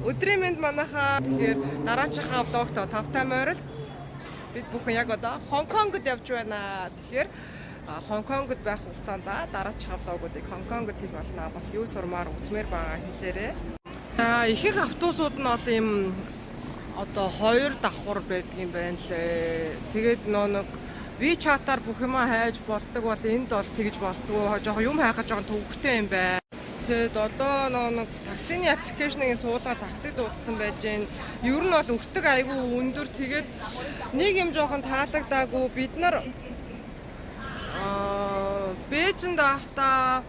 Өдрийн мэнд манайхаа. Тэгэхээр дараачихаа vlog т тавтай морил. Бид бүхэн яг одоо Хонконгод явж байна. Тэгэхээр Хонконгод байх хугацаанд дараачихаа vlog уудыг Хонконгод хийх болно. Бас юу сурмаар үзмээр байгаа хэлээрээ. За, ихэнх автобусууд нь бол ийм одоо хоёр давхар байдаг юм байна лээ. Тэгээд нөө нэг WeChat-аар бүх юмаа хайж болдог бол энд бол тэгж болдгоо. Жоохон юм хайхаж жоохон төвөгтэй юм байна. Тэгэд одоо нөө нэг таксины application ыг суулгаад такси дуудсан байж гэн. Ер нь бол өртөг айгүй өндөр. Тэгээд нэг юм жоохон таалагдаагүй. Бид нар Бээжинд байхдаа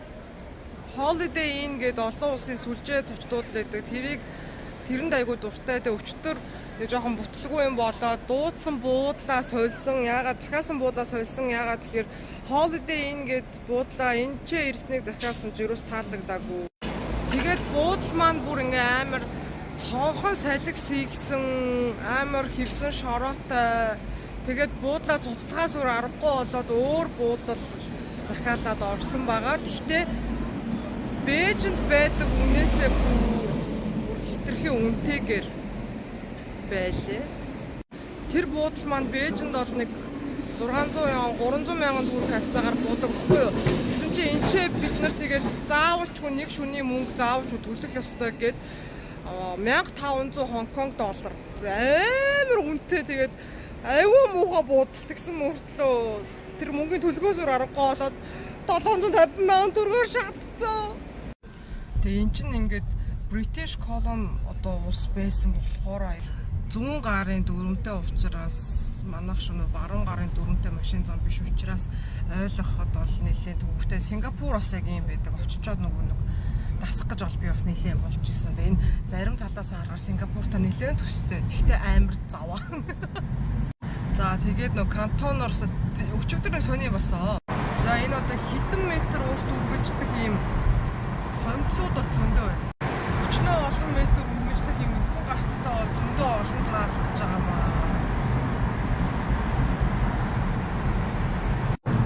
Holiday Inn гэдэг олон улсын сүлжээ зочдууд л байдаг. Тэрийг тэрэнд айгүй дуртай. Тэгээ өчтөр нэг жоохон бутлгүй юм болоод дуудсан буудлаа сольсон. Яагаад захиалсан буудлаа сольсон. Яагаад тэгэхээр Holiday Inn гэд буудлаа энэ ч ирснийг захиалсан ч ерөөс таалагдаагүй. Тэгээд буудал маань бүр ингээ амар цонхон салхи сийгсэн, амар хевсэн шороотой. Тэгээд буудлаа цуцлагаас өөр аргагүй болоод өөр буудал захиалаад орсон байгаа. Тэгтээ Бээжинд байдаг үнээсээ бүр хэтэрхий үнэтэйгээр байлээ. Тэр буудал маань Бээжинд бол нэг 600 юан, 300 мянган төгрөг харьцаагаар буудаг байхгүй юу? Тэгсэн чинь энэ ч бид нар тэгээд заавалчгүй нэг шүний мөнгө заавалчгүй төлөх ёстой гээд 1500 Хонконг доллар амар үнэтэй, тэгээд айгүй муухай буудал тэгсэн мөртлөө тэр мөнгөний төлгөөс өөр аргагүй болоод 750 мянган төгрөгөөр шатцсан. Тэгээ эн чинь ингээд British Colony одоо улс байсан болохоор зүүн гарын дүрмтэй учраас манайх шунуу баруун гарын дүрмтэй машин зам биш учраас ойлгоход бол нэлээд төвөгтэй. Сингапур бас яг юм байдаг. Очичоод нөгөө нэг дасах гэж бол би бас нэлээд болж ирсэн. Тэгээ энэ зарим талаас харахаар Сингапуртай нэлээд төстэй. Тэгтээ амар заваа. За, тэгээд нөгөө Кантоноор өчигдөр нэг сони болсон. За, энэ одоо хэдэн метр урт үргэлжлэх ийм хонглууд бол зөндөө байна. Өчнөө олон метр үргэлжлэх ийм нөхөн гарцтай бол зөндөө олон тааралдаж байгаа маа.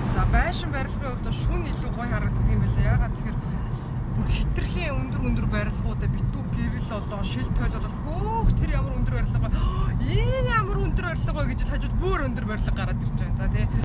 За, байшин барилгын хувьд шүн илүү гоё харагддаг юм билээ. Яагаад тэгэхээр бүр хэтэрхий өндөр өндөр барилгуудаа битүү гэрэл болоо шил тойл болоо хөөх, тэр ямар өндөр барилга вэ? Энэ ямар өндөр барилга вэ гэж хажууд бүр өндөр барилга гараад ирж байгаа. За, тий.